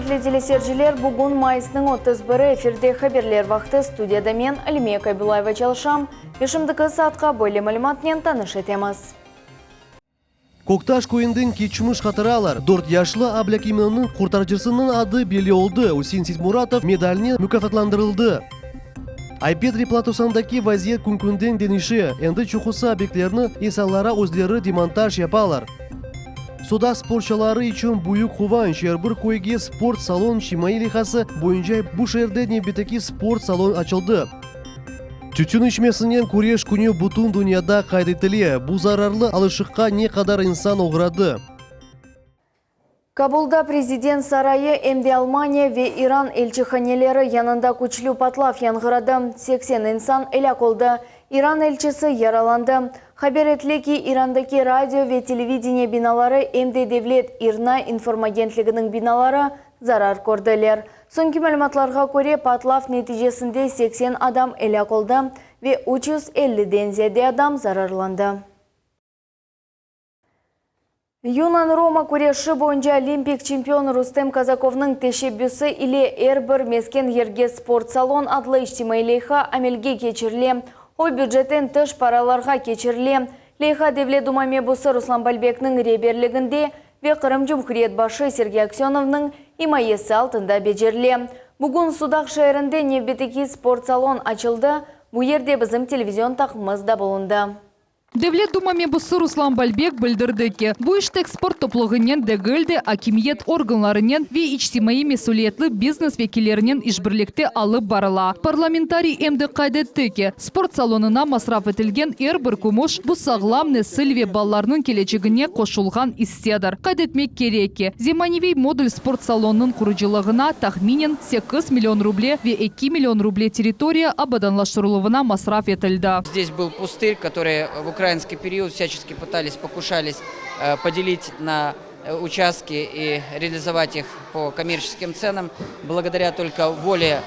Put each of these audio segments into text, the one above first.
Ürmetli teleseyirciler, bugün mayısnıñ 31-i efirde Haberler vaqtı studiyada men, Alimiye Kabilayeva çalışam ve şimdiki saatqa böyle malümatnen tanış etemiz. Köktaş köyünden keçmiş hatıralar, Dört yaşlı Ablâkimniñ qurtarıcısınıñ adı belli oldı, Üsein Seytmuratov medalnen mukâfatlandırıldı. Ay-Petri platosındaki vaziyet kün-künden deñişe, endi çoqusı obyektlerni insanlara özleri demontaj yapalar. Sudaq sportçıları içün büyük quvanç, er bir köyge sport salon içtimaiy leyhası boyunca bu şeerde nevbetteki sport salon açıldı. Tütün içmesinen küreş künü bütün dünyada qayd etile. Bu zararlı alışıqqa ne qadar insan oğradı? Kabulda prezident sarayı, em de Almaniya ve İran elçihaneleri yanında küçlü patlav yañğıradı, 80 insan elâk oldı, İran elçisi yaralandı. Haber etile ki, İrandaki radio ve televideniye binaları, em de devlet IRNA informagentliginiñ binaları zarar kördiler. Soñki malümatlarğa köre, patlav neticesinde 80 adam elâk oldı ve 350-den ziyade adam zararlandı. Yunan-Roma küreşi boyunca olimpik çempion Rustem Kazakovnıñ teşebbüsi ile Er bir mesken yerge sport salon adlı içtimaiy leyha amelge keçirile. O, bücetten tış paralarğa keçirile. Leyha Devlet Duma mebusı Ruslan Balbekniñ reberliginde ve Qırım Cumhuriyet başı Sergey Aksönovnıñ imayesi altında becerile. Bugün Sudaq şeerinde nevbetteki sport salon açıldı, bu yerde bizim televizion taqımımız da bulundı. Devlet Duma mebusı Ruslan Balbek bildirdi ki, bu iş tek sport toplulığınen degil de, akimiyet organlarınen ve içtimaiy mesüliyetli biznes vekillerinen işbirlikte alıp barıla. Parlamentariy em de qayd etti ki, sport salonına masraf etilgen er bir kümüş, bu sağlam nesil ve balalarnıñ kelecegine qoşulğan issedir. Qayd etmek kerek ki, zemaneviy modul sport salonınıñ qurucılığına tahminen 8 million ruble ve 2 million ruble territoriya abadanlaştırıluvına masraf etildi. Здесь был пустырь, который в украинский период всячески пытались, покушались поделить на участки и реализовать их по коммерческим ценам. Благодаря только воле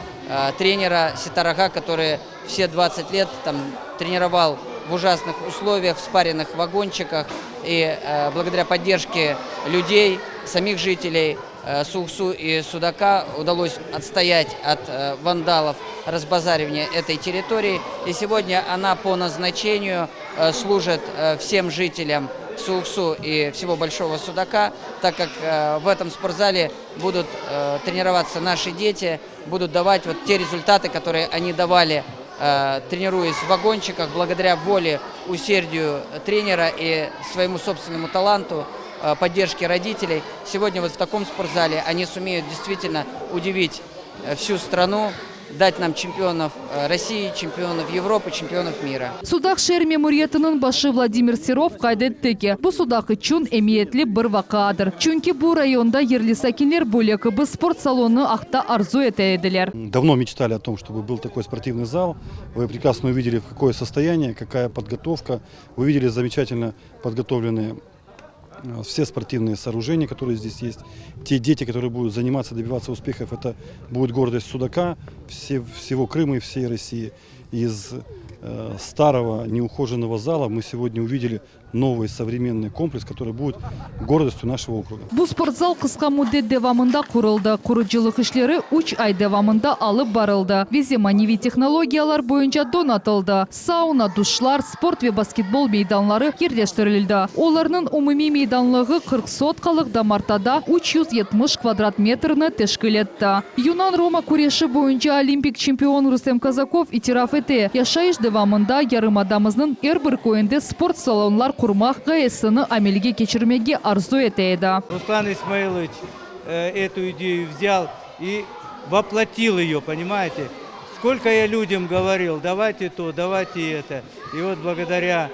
тренера Ситарага, который все 20 лет там тренировал в ужасных условиях, в спаренных вагончиках. И благодаря поддержке людей, самих жителей Суук-Су и Судака удалось отстоять от вандалов разбазаривание этой территории. И сегодня она по назначению служит всем жителям Суук-Су и всего Большого Судака, так как в этом спортзале будут тренироваться наши дети, будут давать вот те результаты, которые они давали, тренируясь в вагончиках, благодаря воле, усердию тренера и своему собственному таланту, поддержке родителей. Сегодня вот в таком спортзале они сумеют действительно удивить всю страну, дать нам чемпионов России, чемпионов Европы, чемпионов мира. Sudaq şeer memuriyetiniñ başı Vladimir Serov qayd etti ki, bu Sudaq içün emiyetli bir vaqiadır, çünki bu rayonda yerli sakinler böyle kibi sport salonı aqta arzu ete ediler. Давно мечтали о том, чтобы был такой спортивный зал. Вы прекрасно увидели, в какое состояние, какая подготовка. Вы видели замечательно подготовленные все спортивные сооружения, которые здесь есть. Те дети, которые будут заниматься, добиваться успехов, это будет гордость Судака, всего Крыма и всей России. Из старого неухоженного зала мы сегодня увидели новый современный комплекс, который будет гордостью нашего округа. Bu sportzal qısqa müddet devamında quruldı. Qurucılıq işleri 3 ay devamında alıp barıldı ve zemaneviy tehnologiyalar boyunca donatıldı. Sauna, duşlar, sport ve basketbol meydanları yerleştirildi. Olarnıñ umumiy meydanlığı 40 sotkalıq damartada 370 kvadrat metrni teşkil etti. Yunan-Roma küreşi boyunca olimpik çempion Rustem Kazakov itiraf ete, yaşayış devamında yarımadamıznıñ er bir köyünde sport salonlar qurmaq ğayesini amelge keçirmege arzu ete edi. Руслан Исмаилович эту идею взял и воплотил ее, понимаете? Сколько я людям говорил, давайте то, давайте это. И вот благодаря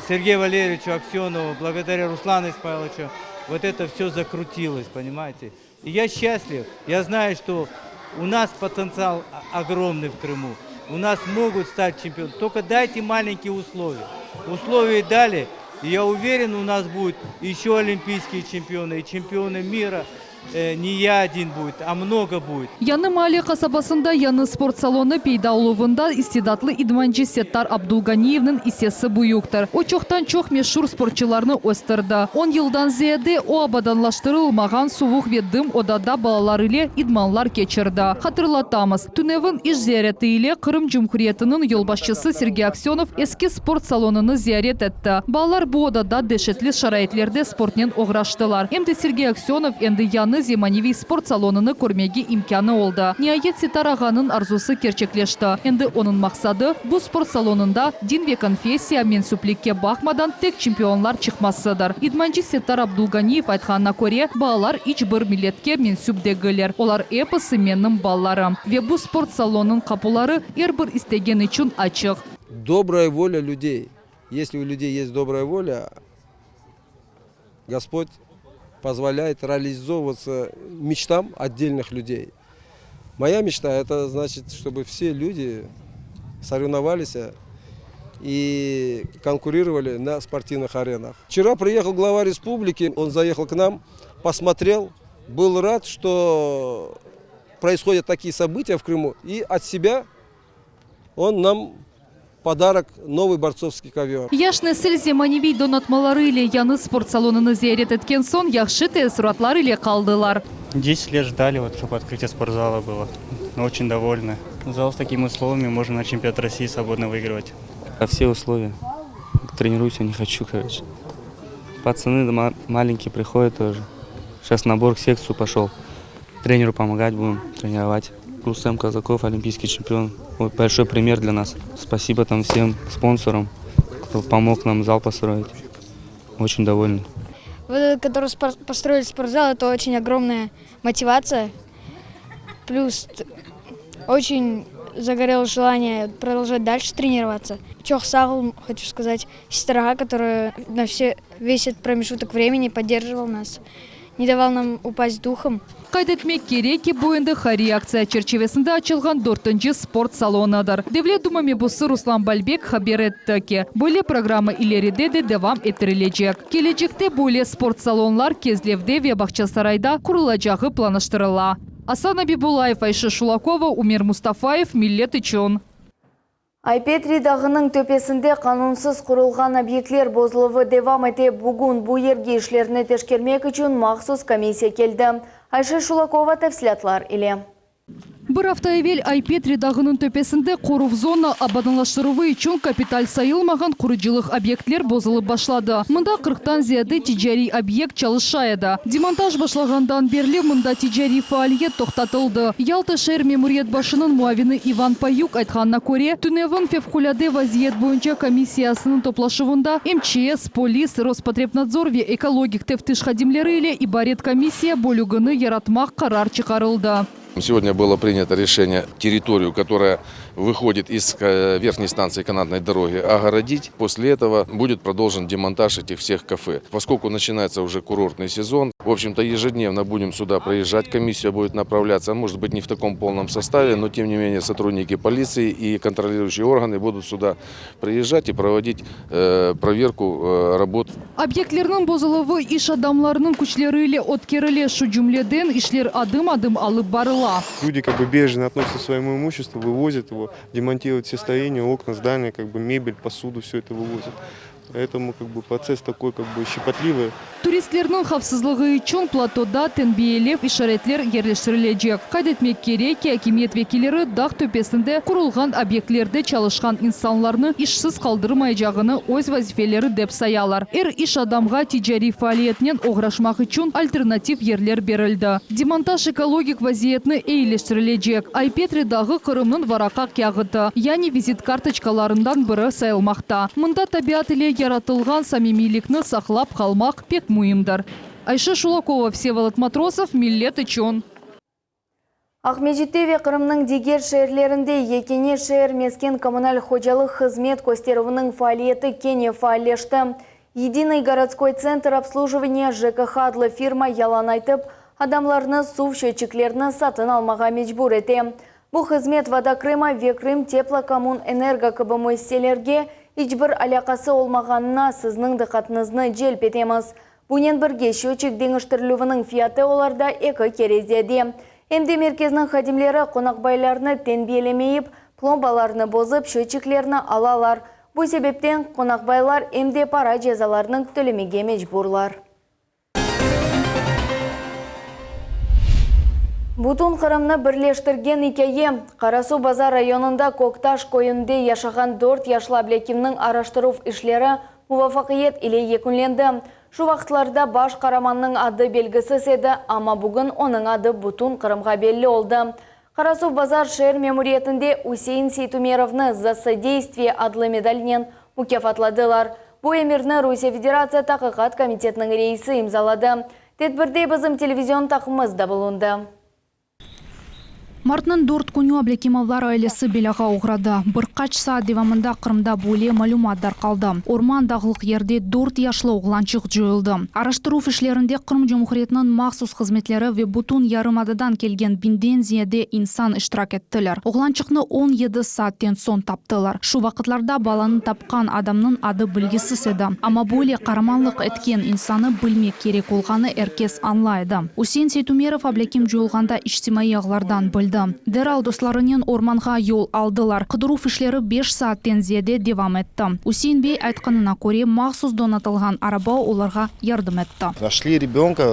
Сергею Валерьевичу Аксенову, благодаря Руслану Исмаиловичу, вот это все закрутилось, понимаете? И я счастлив, я знаю, что у нас потенциал огромный в Крыму. У нас могут стать чемпионом. Только дайте маленькие условия. Условия дали, и я уверен, у нас будут еще олимпийские чемпионы и чемпионы мира. Не я один будет, а много будет. Yañı Maale qasabasında yañı sport salonı peyda oluvında istidatlı idmancı Settar Abdulganiyevniñ issesi büyüktir. O çoqtan-çoq meşur sportçılarnı östürdi. On yıldan ziyade o abadanlaştırılmağan suvuq ve dım odada balalar ile idmanlar keçirdi. Hatırlatamız, tünevin iş ziyareti ile Qırım Cumhuriyetiniñ yolbaşçısı Sergey Aksönov eski sport salonını ziyaret etti. Balalar bu odada deşetli şaraitlerde sportnen oğraştılar. Em de Sergey Aksönov endi yañı zemaneviy sport salonını körmege imkânı oldı. Niayet Settar ağanıñ arzusı kerçekleşti. Endi onıñ maqsadı, bu sport salonında din ve konfessiya mensüplikke baqmadan tek çempionlar çıqmasıdır. İdmancı Settar Abdulganiyev aytqanına köre, balalar iç bir milletke mensüp degiller, olar episi menim balalarım. Ve bu sport salonınıñ qapuları er bir istegen içün açıq. Dobraya воля людей. Если у людей есть добрая воля, Господь позволяет реализовываться мечтам отдельных людей. Моя мечта – это значит, чтобы все люди соревновались и конкурировали на спортивных аренах. Вчера приехал глава республики, он заехал к нам, посмотрел, был рад, что происходят такие события в Крыму, и от себя он нам подарок новый борцовский ковер. Yaş nesil zemaneviy donatmaları ile yañı sport salonını ziyaret etken soñ yahşı teessuratlar ile qaldılar. 10 лет ждали, вот, чтобы открытие спортзала было. Очень довольны. Зал с такими условиями можно на чемпионат России свободно выигрывать. А все условия. Тренируюсь я не хочу, короче. Пацаны маленькие приходят тоже. Сейчас набор в секцию пошел. Тренеру помогать будем, тренировать. Рустем Казаков, олимпийский чемпион. Вот большой пример для нас. Спасибо там всем спонсорам, кто помог нам зал построить. Очень довольны. Вот этот, который построили спортзал, это очень огромная мотивация. Плюс очень загорелось желание продолжать дальше тренироваться. Çoq sağ ol, хочу сказать, сестра, которая на все, весь этот промежуток времени поддерживал нас, не давал нам упасть духом. Qayd etmek kerek ki, bu endi hayriy aktsiya çerçivesinde açılğan dörtünci sport salonıdır. Devlet Duma mebusı Ruslan Balbek haber etti ki, böyle programma ileride de devam ettirilecek. Kelecekte böyle sport salonlar Kezlevde ve Bağçasarayda qurulacağı planlaştırıla. Asan Abibullayev, Ayşe Şulakova, Umer Mustafayev, Millet içün. Aypetri dağınıñ töpesinde qanunsız qurulğan obyektler bozuluvı devam ete. Bugün bu yerge işlerni teşkermek içün mahsus komissiya keldi. Ayşe Şulakova tafsilâtlar ile. Bir afta evel Aypetri dağınıñ töpesinde qoruv zona abadanlaştıruvı içün kapital sayılmağan qurucılıq obyektler bozulıp başladı. Mında qırqtan ziyade ticariy obyekt çalışa edi. Demontaj başlağandan berli mında ticariy faaliyet toqtatıldı. Yalta şeer memuriyet başınıñ muavini İvan Payuk aytqanına köre, tünevin Fevqulâde vaziyet boyunca komissiyasınıñ toplaşuvında MÇS, polis, Rospotrebnadzor ve ekologik teftiş hadimleri ile ibaret komissiya bölügini yaratmaq qarar çıqarıldı. Сегодня было принято решение территорию, которая выходит из верхней станции канатной дороги, огородить. После этого будет продолжен демонтаж этих всех кафе. Поскольку начинается уже курортный сезон, в общем-то ежедневно будем сюда проезжать, комиссия будет направляться, может быть не в таком полном составе, но тем не менее сотрудники полиции и контролирующие органы будут сюда приезжать и проводить проверку работ. Obyektlerniñ bozuluvı iş adamlarınıñ küçleri ile ötkerile, şu cümleden işler adım-adım alıp barıla. Люди как бы бережно относятся к своему имуществу, вывозят его, демонтируют все строения, окна, здания, как бы мебель, посуду, все это вывозят. Поэтому как бы процесс такой как бы щепотливый. Turistlerniñ havfsızlığı içün platoda tenbiyelev işaretler yerleştirilecek. Qayd etmek kerek ki, akimiyet vekilleri dağ töpesinde qurulğan obyektlerde çalışqan insanlarnı işsiz qaldırmaycağını öz vazifeleri dep sayalar. Er iş adamğa ticariy faaliyetnen oğraşmaq içün alternativ yerler berildi. Demontaj ekologik vaziyetni eyileştirilecek. Ay-Petri dağı Qırımnıñ varaqa kâğıtı, yani vizit kartoçkalarından biri sayılmaqta. Mında tabiat ile yaratılğan samimiylikni saqlap qalmaq pek müimdir. Ayşe Şulakova, Vsevolod Matrosov, Millet içün. Aqmescitte ve Qırımnıñ diger şeerlerinde yekâne şeer mesken kommunal hocalıq hızmet kösterüviniñ faaliyeti kene faalleşti. Yedinıy gorodskoy tsentr obslujivaniya JKH adlı firma yalan aytıp, adamlarnı suv şçötçiklerini satın almağa mecbur ete. Bu hızmet Voda Krıma ve Krımteplokommunenergo kibi müessiselerge iç bir alâqası olmağanına sizniñ diqqatıñıznı celp etemiz. Bunen birge, şötçik deñiştirilüviniñ fiyatı olarda eki kere ziyade. Em de merkezniñ hadimleri qonaqbaylarnı tenbiyelemeyip, plombalarnı bozıp, şötçiklerni alalar. Bu sebepten qonaqbaylar em de para cezalarnıñ tölemege mecburlar. Bütün Qırımnı birleştirgen ikâye, Qarasuvbazar rayonında Köktaş köyünde yaşağan dört yaşlı Ablâkimniñ araştıruv işleri muvafaqiyet ile yekünlendi. Şu vaqıtlarda baş qaramannıñ adı belgisiz edi, amma bugün onıñ adı bütün Qırımğa belli oldı. Qarasuvbazar şeer memuriyetinde Üsein Seytumerovnı Za sodeystviye adlı medalnen mukâfatladılar. Bu emirni Rusiye Federatsiya Taqiqat komitetiniñ reisi imzaladı. Tedbirde bizim televizion taqımımız da bulundı. Martnıñ dört künü Ablâkimovlar ailesi belâğa oğradı. Bir qaç saat devamında Qırımda böyle malümat darqaldı, orman dağlıq yerde dört yaşlı oğlançıq coyuldı. Araştıruv işlerinde Qırım Cumhuriyetiniñ mahsus hızmetleri ve bütün yarımadadan kelgen biñden ziyade insan iştirak ettiler. Oğlançıqnı on yedi saatten soñ taptılar. Şu vaqıtlarda balanı tapqan adamnıñ adı bilgisiz edi. Amma böyle qaramanlıq etken insannı bilmek kerek olğanı er kes añlay edi. Üsein Seytumerov Ablâkim coyulğanda içtimaiy ağlardan bildi. Deral dostlarınen ormanğa yol aldılar. Qıdıruv işleri beş saatten ziyade devam etti. Üsein bey aytqanına köre, mahsus donatılğan araba olarğa yardım etti. Našli rebenka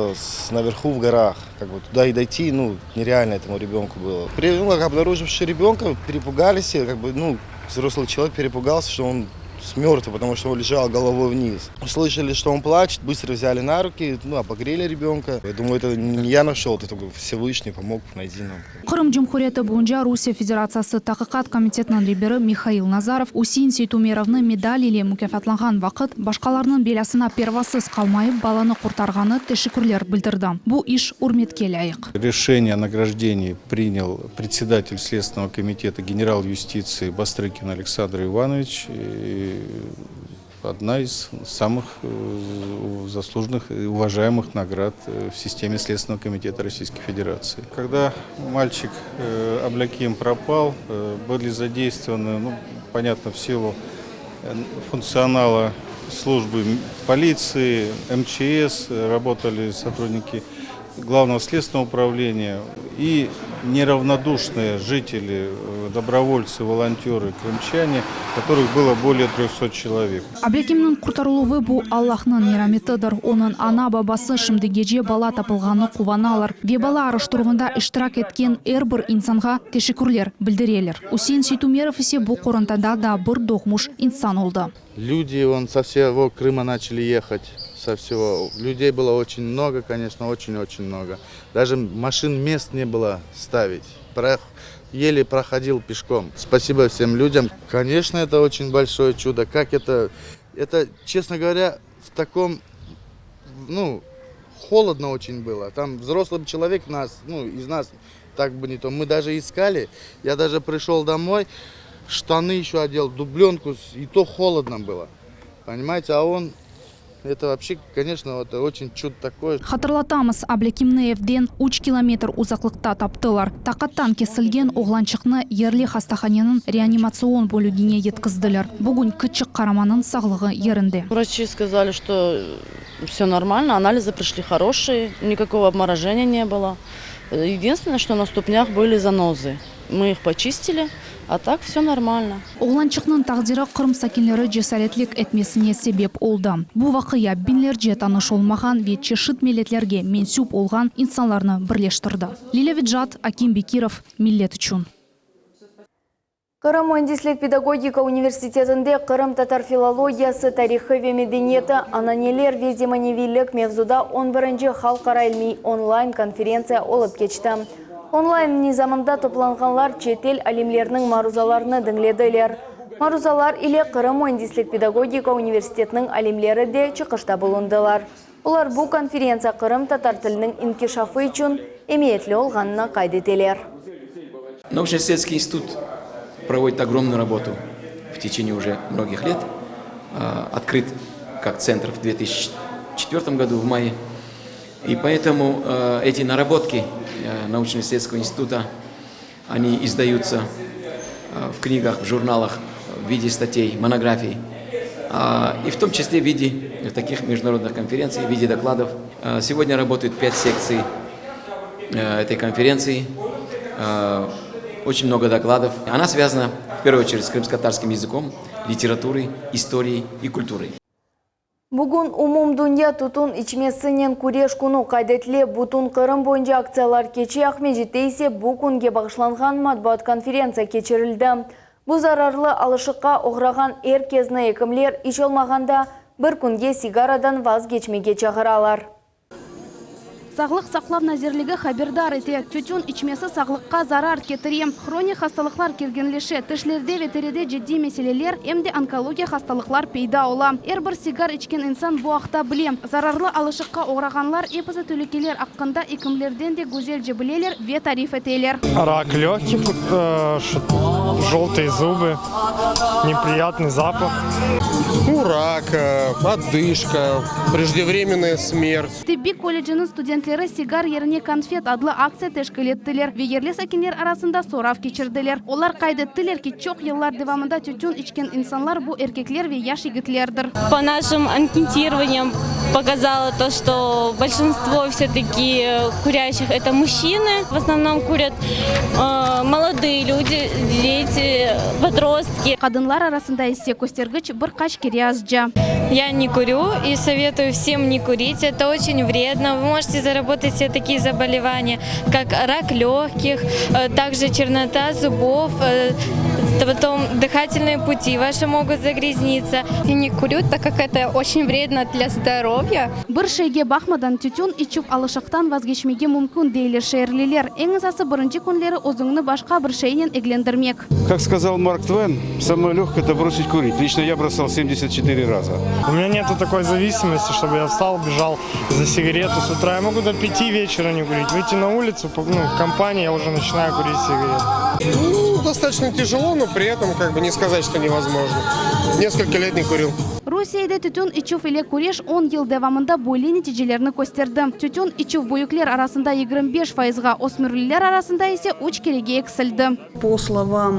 naverhu v gorah, kak bı tuda i doyti, nu, nerealno etomu rebenku bylo. Pri, nu, kak obnarujivši rebenka, perepugalis vse, kak bı, nu, vzroslый çelovek perepugalsya, çto on mörtvıy, potomu çto on lejal golovой vniz. Услышали, çto on plaçet, bıstro vzâli na ruki, nu, obogreli rebenka. Ya dumayu, eto ne ya našel, eto Vsevyşniy pomog nayti nam. Qırım Cumhuriyeti boyunca Rusiye Federatsiyası Taqiqat komitetiniñ reberi Mihail Nazarov Üsein Seytumerovnı medal ile mukâfatlanğan vaqıt, başqalarnıñ belâsına pervasız qalmayıp balanı qurtarğanı teşekkürler bildirdi. Bu iş ürmetke lâyıq. Reşeniye o nagrajdenii prinyal predsedatel Sledstvennogo komiteta general yustitsii Bastrıkin Aleksandr İvanoviç. Odna iz samıh zaslujnıh i uvajayemıh nagrad v sisteme Следственного комитета Российской Федерации. Когда мальчик Абляким пропал, были задействованы, ну, понятно, в силу функционала службы полиции, МЧС, работали сотрудники Главного следственного управления и неравнодушные жители, добровольцы, волонтеры, крымчане, которых было более 300 человек. Ablâkimniñ qurtarıluvı bu Allahnıñ merametidir. Onıñ ana-babası şimdi gece bala tapılğanı quvanalar ve bala araştıruvında iştirak etken er bir insanğa teşekkürler bildireler. Üsein Seytumerov ise bu qorantada da bir doğmuş insan oldı. Люди вон со всего Крыма начали ехать, со всего. Людей было очень много, конечно, очень-очень много. Даже машин мест не было ставить. Еле проходил пешком. Спасибо всем людям. Конечно, это очень большое чудо. Как это, это, честно говоря, в таком, ну, холодно очень было. Там взрослый человек нас, ну, из нас так бы не то. Мы даже искали. Я даже пришел домой, штаны еще одел, дубленку, и то холодно было. Понимаете, а он, это вообще, конечно, это очень чудо такое. Hatırlatamız, Ablâkimni evden üç kilometr uzaqlıqta taptılar. Taqattan kesilgen oğlançıqnı yerli hastahaneniñ reanimatsion bölügine yetkizdiler. Bugün kiçik qaramannıñ sağlığı yerinde. Врачи сказали, что все нормально, анализы пришли хорошие, никакого обморожения не было. Единственное, что на ступнях были занозы. Мы их почистили, а так все нормально. Oğlançıqnıñ taqdiri Qırım sakinleri cesaretlik etmesine sebep oldı. Bu vaqia biñlerce tanış olmağan ve çeşit milletlerge mensüp olğan insanlarnı birleştirdi. Lilâ Vecat, Akim Bekirov, Millet içün. Qırım müendislik pedagogika universitetinde qırımtatar filologiyası, tarihı ve medeniyeti, ananeler ve zemaneviylik mevzuda on birinci halqara ilmiy onlayn konferentsiya olıp keçti. Onlayn nizamında toplanğanlar çetel alimleriniñ maruzalarını diñlediler. Maruzalar ile Qırım müendislik pedagogika universitetiniñ alimleri de çıqışta bulundılar. Olar bu konferentsiya qırımtatar tiliniñ inkişafı içün emiyetli olğanını qayd eteler. Научно-исследовательский институт проводит огромную работу в течение уже многих лет. Открыт как центр в 2004 году, в мае. И поэтому эти наработки научно-исследовательского института, они издаются в книгах, в журналах в виде статей, монографий. И в том числе в виде таких международных конференций, в виде докладов. Сегодня работают пять секций этой конференции. Очень много докладов. Она связана в первую очередь с крымско-татарским языком, литературой, историей и культурой. Bugün Umumdünya tütün içmesinen küreş künü qayd etile, bütün Qırım boyunca aktsiyalar keçe, Aqmescitte ise bu künge bağışlanğan matbuat konferentsiya keçirildi. Bu zararlı alışıqqa oğrağan er kesni ekimler iç olmağanda bir künge sigaradan vazgeçmege çağıralar. Sağlıq saqlav nazirligi haberdar ete, tütün içmesi sağlıqqa zarar ketire, hronik hastalıqlar kerginleşe, tişlerde ve teride ciddiy meseleler, em de onkologiya hastalıqlar peyda ola. Er bir sigar içken insan bu aqta bile. Zararlı alışıqqa oğrağanlar episi telükeler aqqında ekimlerden de güzelce bileler ve tarif eteler. Rak lögkih, joltıye zubı, nepriyatnıy zapah. Nu, rak, odışka, prejdevremennaya smert. Tibbiy kolleciniñ studentleri Sigar yerine konfet adlı aktsiya teşkil ettiler ve yerli sakinler arasında sorav keçirdiler. Olar qayd ettiler ki, çoq yıllar devamında tütün içken insanlar bu erkekler ve yaş yigitlerdir. Po našim anketirovaniyam pokazalo to, çto bolşinstvo vse-taki kurâşih eto mujçinı, v osnovnom kurât molodıye lüdi, deti, podrostki. Qadınlar arasında ise köstergiç bir qaç kere azca. Ya ne kurю i sovetuyu vsem ne kurit, eto oçen vredno, vı možete zarabotat sebe takiye zabolevaniya, kak rak lögkih, takje çernota zubov, potom dıhatelnıye puti vaşı mogut zagryaznitsa. Ya ne kurю, tak kak eto oçen vredno dlâ zdorovya. Bir şeyge baqmadan, tütün içüv alışıqtan vazgeçmege mümkün, deyler şeerliler. Eñ esası, birinci künleri özüñni başqa bir şeynen eglendirmek. Kak skazal Mark Твен, samoye lögkoye eto brosit kurit. Liçno ya brosal 74 raza. U menya netu takoy zavisimosti, çtoby ya vstal, bejal za sigaretu s utra. Ya mogu do pyati veçera ne kurit. Vıyti na ulicu, nu, v kompanii, ya uje naçinayu kurit sigaretu. Nu, dostatoçno tâjelo, no pri etom kak bı ne skazat, çto nevozmojno. Neskolko let ne kuril. Rusiyede tütün içüv ile küreş on yıl devamında böyle neticelerni kösterdi, tütün içüv büyükler arasında 25 fayızğa, ösmürliler arasında ise üç kerege eksildi. Po slovam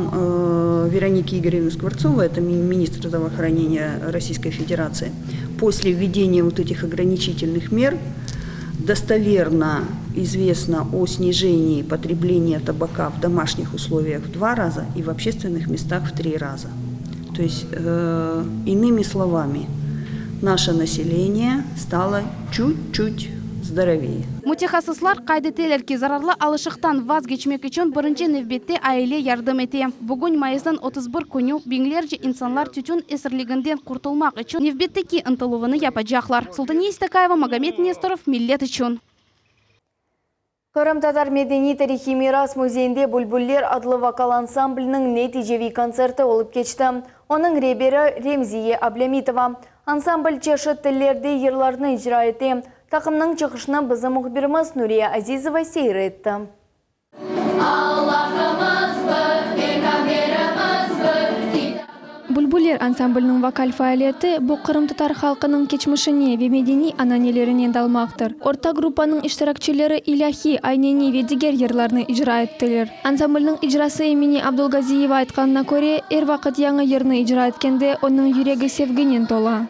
Вероники Игоревны Скворцовой, это министр здравоохранения Российской Федерации, после введения вот этих ограничительных мер достоверно известно о снижении потребления табака в домашних условиях в два раза и в общественных местах в три раза. То есть, э, иными словами, наше население стало чуть-чуть здоровее. Mütehassıslar qayd eteler ki, zararlı alışıqtan vazgeçmek içün birinci nevbette aile yardım ete. Bugün mayısnıñ 31 künü biñlerce insanlar tütün esirliginden qurtulmaq içün nevbetteki ıntıluvını yapacaqlar. Sultaniye İstakayeva, Magomed Nestorov, Millet içün. Qırımtatar medeniy-tarihiy miras müzeyinde Bülbuller adlı vokal ansambliniñ neticeviy kontserti olıp keçti. Onıñ reberi Remziye Ablâmitova. Ansambl çeşit tillerde yırlarnı icra ete. Taqımnıñ çıqışını bizim mühbirimiz Nuriye Azizova seyir etti. Allahımız bir, Peyğamberimiz bir, Kitabımız. Bülbuller ansambliniñ vokal faaliyeti, bu qırımtatar halqınıñ keçmişine ve medeniy ananelerine dalmaqtır. Orta gruppanıñ iştirakçileri ilâhiy, ayneniy ve diger yırlarnı icra ettiler. Ansamblniñ icrası Emine Abdulgaziyeva aytqanına köre, er vaqıt yañı yırnı icra etkende onıñ yüregi sevginen tola.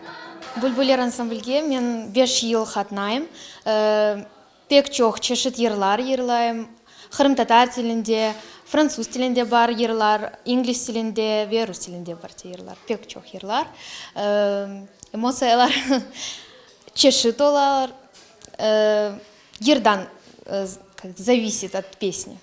Bülbuller ansamblge men beş yıl qatnayım. Pek çoq çeşit yırlar yırlayım. Qırımtatar tilinde, fransuz tilinde bar yırlar, ingliz tilinde ve rus tilinde bar yırlar. Pek çoq yırlar. Emotsiyalar çeşit olalar. Yırdan zavisit ot pesni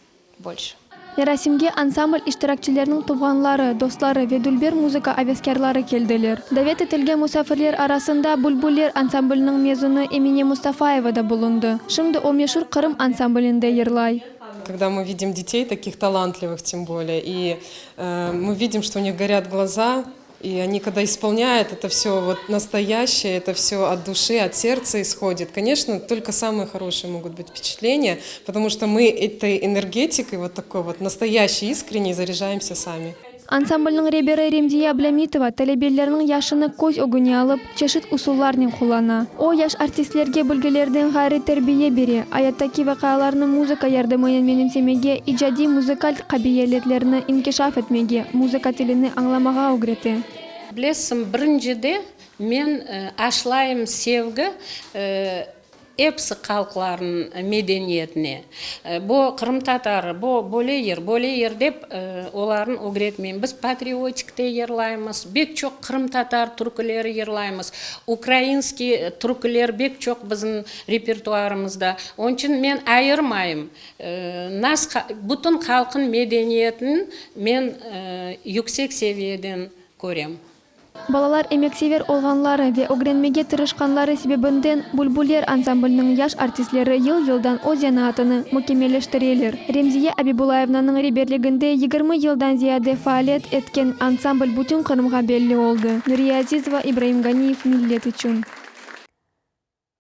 bolşe. Merasimge ansambl iştirakçileriniñ tuvğanları, dostları ve dülber muzıka aveskârları keldiler. Davet etilgen musafirler arasında Bülbuller ansambliniñ mezunı Emine Mustafayeva da bulundı. Şimdi o meşur Qırım ansamblinde yırlay. Когда мы видим детей таких талантливых, тем более, и мы видим, что у них горят глаза, и они когда исполняют, это все вот настоящее, это все от души, от сердца исходит. Конечно, только самые хорошие могут быть впечатления, потому что мы этой энергетикой вот такой вот настоящей, искренней заряжаемся сами. Ansamblniñ reberi Remziye Ablâmitova talebelerniñ yaşını köz ögüne alıp, çeşit usullarnen qullana. O, yaş artistlerge bilgilerden ğayrı terbiye bere, ayattaki vaqialarnı muzıka yardımınen menimsemege, icadiy muzıkal qabiliyetlerini inkişaf etmege, muzıka tilini añlamağa ögrete. Bilesiñ, birincide men aşlayım sevgi Episi halqlarnıñ medeniyetine, bu qırımtatarı, bu böyle yır, böyle yır dep olarnı ögretmeyim. Biz patriotik de yırlaymız, bek çoq qırımtatar türküleri yırlaymız, ukrainskiy türküler bek çoq bizim repertuarımızda. Onıñ içün men ayırmayım. Nas, bütün halqnıñ medeniyetini men yüksek seviyeden körem. Balalar emeksever olğanları ve ögrenmege tırışqanları sebebinden Bülbuller ansambliniñ yaş artistleri yıl-yıldan öz zenaatını mükemmelleştireler. Remziye Abibulayevnanıñ reberliginde 20 yıldan ziyade faaliyet etken ansambl bütün Qırımğa belli oldı. Nuriye Azizova, İbraim Ganiyev, Millet içün.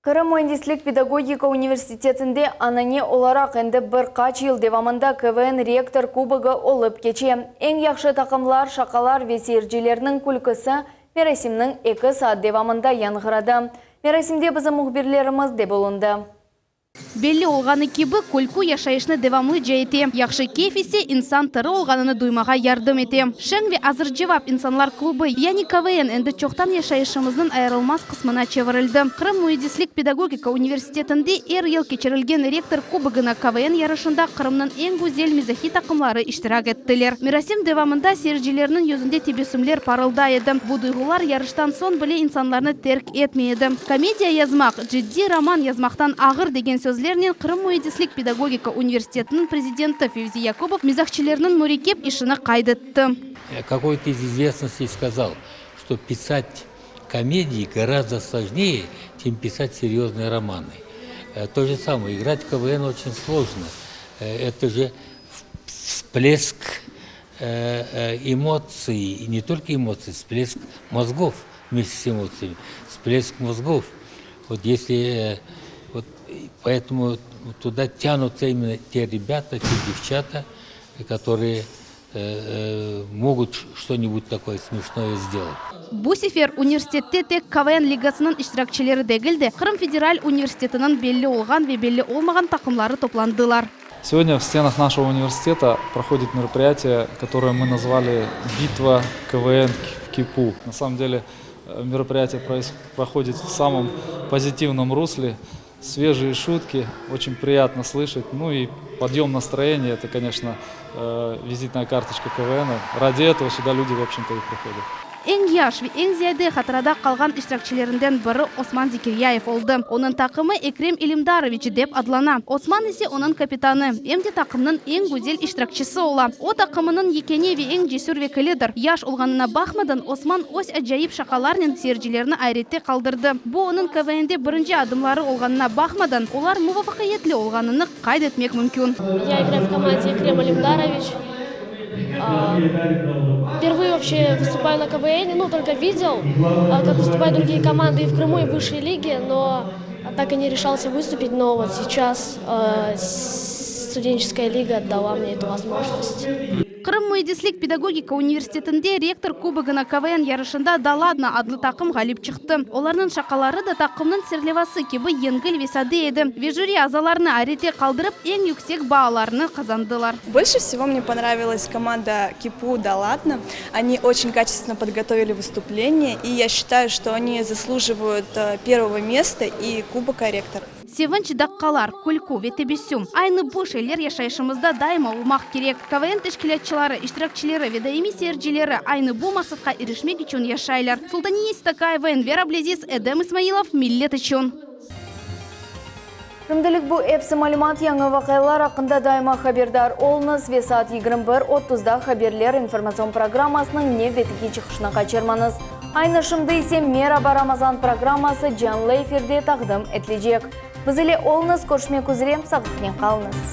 Qırım müendislik-pedagogika universitetinde anane olaraq endi bir qaç yıl devamında KVN Rektor kubogı olıp keçe. Eñ yahşı taqımlar, şaqalar ve seyircilerniñ külküsi merasimniñ eki saat devamında yañğıradı. Merasimde bizim mühbirlerimiz de bulundı. Belli olğanı kibi, külkü yaşayışnı devamlıca ete, yahşı keyf ise insan tiri olğanını duymağa yardım ete. Şeñ ve azırcevap insanlar klubı, yani KVN endi çoqtan yaşayışımıznıñ ayırılmaz qısmına çevirildi. Qırım müendislik-pedagogika universitetinde er yıl keçirilgen Rektor kubogına KVN yarışında Qırımnıñ eñ güzel mizahiy taqımları iştirak ettiler. Merasim devamında seyircilerniñ yüzünde tebessümler parılday edi. Bu duyğular yarıştan soñ bile insanlarnı terk etmey edi. Komediya yazmaq, ciddiy roman yazmaqtan ağır degen sözlernen Qırım müendislik-pedagogika universitetiniñ prezidenti Fevzi Yakubov mizahçilerniñ mürekkep işini qayd etti. Kakoy-to iz izvestnostey skazal, çto pisat Komedии гораздо сложнее, чем писать серьезные романы. То же самое, играть в КВН очень сложно. Это же всплеск эмоций, и не только эмоций, всплеск мозгов вместе с эмоциями, всплеск мозгов. Вот если вот поэтому туда тянутся именно те ребята, те девчата, которые могут что-нибудь такое смешное сделать. Bu sefer universitette tek KVN ligasınıñ iştirakçileri degil de, Qırım federal universitetiniñ belli olğan ve belli olmağan taqımları toplandılar. Сегодня в стенах нашего университета проходит мероприятие, которое мы назвали «Битва КВН в КИПУ». На самом деле мероприятие проходит в самом позитивном русле. Свежие шутки, очень приятно слышать. Ну и подъем настроения, это, конечно, визитная карточка КВН. Ради этого сюда люди, в общем-то, и приходят. Eñ yaş ve eñ ziyade hatırada qalğan iştirakçilerinden biri Osman Zekiryayev oldı. Onıñ taqımı Ekrem İlimdaroviç dep adlana. Osman ise onıñ kapitanı, em de taqımnıñ eñ güzel iştirakçisi ola. O, taqımınıñ yekâne ve eñ cesür vekilidir. Yaş olğanına baqmadan, Osman öz acayip şaqalarnen seyircilerni ayrette qaldırdı. Bu onıñ KVN-de birinci adımları olğanına baqmadan, olar muvafaqiyetli olğanını qayd etmek mümkün. Ya igrayu v komande Ekrem Alemdaroviç. Vпервые вообще выступаю на КВН, ну, только видел, как выступают другие команды и в Крыму, и в высшей лиге, но так и не решался выступить, но вот сейчас студенческая лига дала мне эту возможность. Qırım müendislik-pedagogika universitetinde Rektor kubogına KVN yarışında Da ladno adlı taqım ğalip çıqtı. Olarnıñ şaqaları da taqımnıñ serlevası kibi yengil ve sade edi ve jüri azalarını ayrette qaldırıp, eñ yüksek baalarnı qazandılar. Больше всего мне понравилась команда КИПУ Да ладно. Они очень качественно подготовили выступление, и я считаю, что они заслуживают первого места и кубока ректора. Sevinç daqqalar, külkü ve tebessüm, aynı bu şeyler yaşayışımızda daima olmaq kerek. KVN teşkilâtçıları, iştirakçileri ve daimiy seyircileri aynı bu maqsatqa irişmek içün yaşaylar. Sultaniye Seytakayeva, Enver Ablâziz, Edem İsmailov, Millet içün. Şimdilik bu episi malümat, yañı vaqialar aqqında daima haberdar oluñız ve saat 21:30da Haberler informatsion programmasınıñ nevbeteki çıqışını qaçırmañız. Aynı şimdi ise Meraba Ramazan programması canlı efirde taqdim etilecek. Biz ile oluñız, körüşmek üzre, sağlıqnen qalıñız.